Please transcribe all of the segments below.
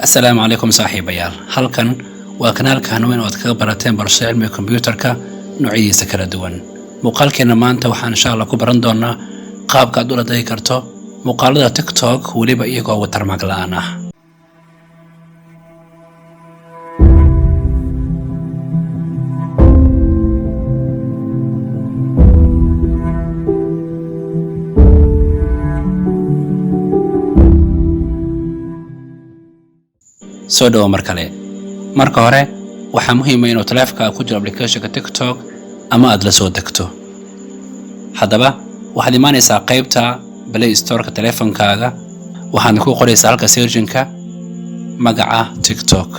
Asalaamu calaykum saaxiibayaal, halkan waa kanaalka Hanweyn oo aad kaga barateen barashada cilmiga kombiyuutarka noocyadiisa kala duwan. Muuqaalkeena maanta waxaan insha Allah ku baran doonaa qaabka aad ula dagi karto muuqaalada TikTok, weliba iyagoo watermark la'aan ah. Soo dhowo mar kale. Marka hore waxaa muhiima inuu taleefanka ku jiro applicationka TikTok ama aad la soo degto. Haddaba waxaad imaanaysaa qaybta Play Storeka taleefankaaga, waxaadna ku qoraysaa halka searchinka magaca TikTok,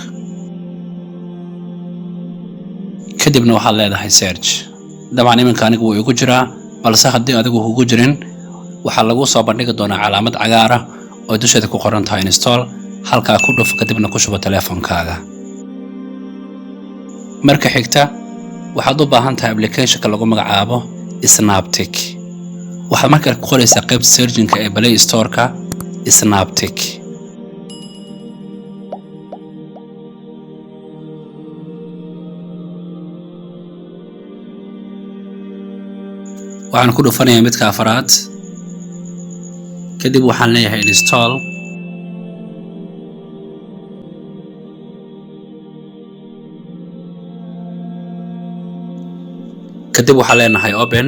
kadibna waxaad leedahay search. Dabcan iminka anigu wuu igu jiraa, balse haddii adigu kugu jirin, waxaa lagu soo bandhigi doonaa calaamad cagaar ah oo dusheeda ku qoran tahay install. Halkaa ku dhuf, kadibna ku shubo taleefankaaga. Marka xigta waxaad u baahan tahay applicationka lagu magacaabo Snaptik. Waxaad markale ku qoraysaa qaybta searchinka ee Play Storeka Snaptik. Waxaan ku dhufanayaa midka afaraad, kadib waxaan leeyahay install. Kadib waxaan leenahay open,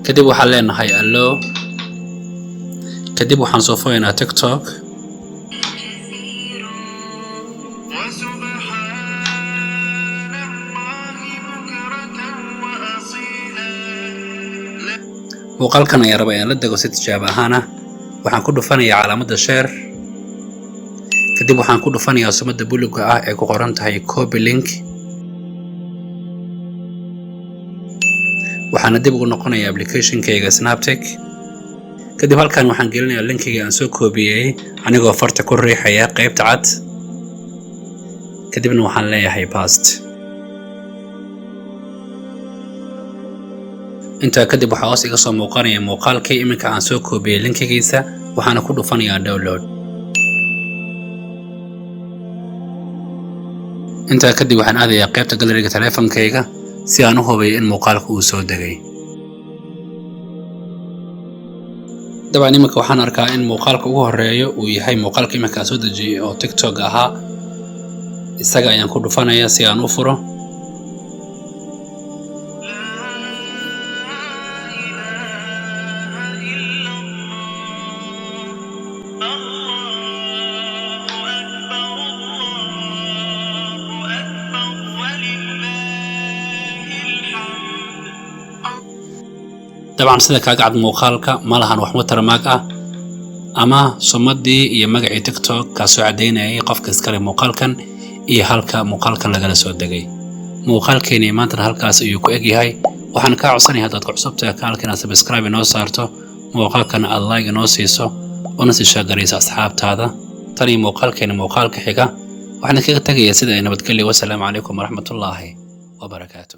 kadib waxaan leenahay allow, kadib waxaan soo furaynaa TikTok. وسبحان الله بكرة وأصيلا. Muuqaalkan ayaan raba inaan la dego si tijaabo ahaan ah. Waxaan ku dhufanayaa calaamadda share, kadib waxaan ku dhufanayaa sumadda buluga ah ee ku qoran tahay copy link. Waxaana dib ugu noqonayaa applicationkayga Snaptik. Kadib halkan waxaan gelinayaa linkiga aan soo koobiyey, anigoo farta ku riixaya qaybta cad, kadibna waxaan leeyahay paste. Intaa kadib waxaa hoos iga soo muuqanaya muuqaalkii iminka aan soo koobiyey linkigiisa, waxaana ku dhufanayaa download. Intaa kadib waxaan aadayaa qaybta galleryga taleefankayga si aan u hubiyo in muuqaalka uu soo degay. Dabcan iminka waxaan arkaa in muuqaalka ugu horeeyo uu yahay muuqaalka iminka aan soo dejiyey oo TikTok ahaa. Isaga ayaan ku dhufanayaa si aan u furo. لا إله إلا الله، الله أكبر، الله أكبر، ولله الحمد. Dabcan sida kaaga cad muuqaalka ma lahan wax watermark ah ama sumadii iyo magacii TikTok kaasoo caddaynayay qofka iskale muuqaalkan iyo halka muuqaalkan lagala soo degay. Muuqaalkeeni maantana halkaas ayuu ku egyahay. Waxaan kaa codsanaya haddaad ku cusubtahay kanaalka inaad subscribe inoo saarto, muuqaalkana aad like inoo siiso, una sii share-garayso asxaabtaada. Tan iyo muuqaalkeena muuqaalka xiga, waxaan kaga tegayaa sida ay nabadgelyo. Wasalaamu calaykum waraxmatullaahi wabarakaatu.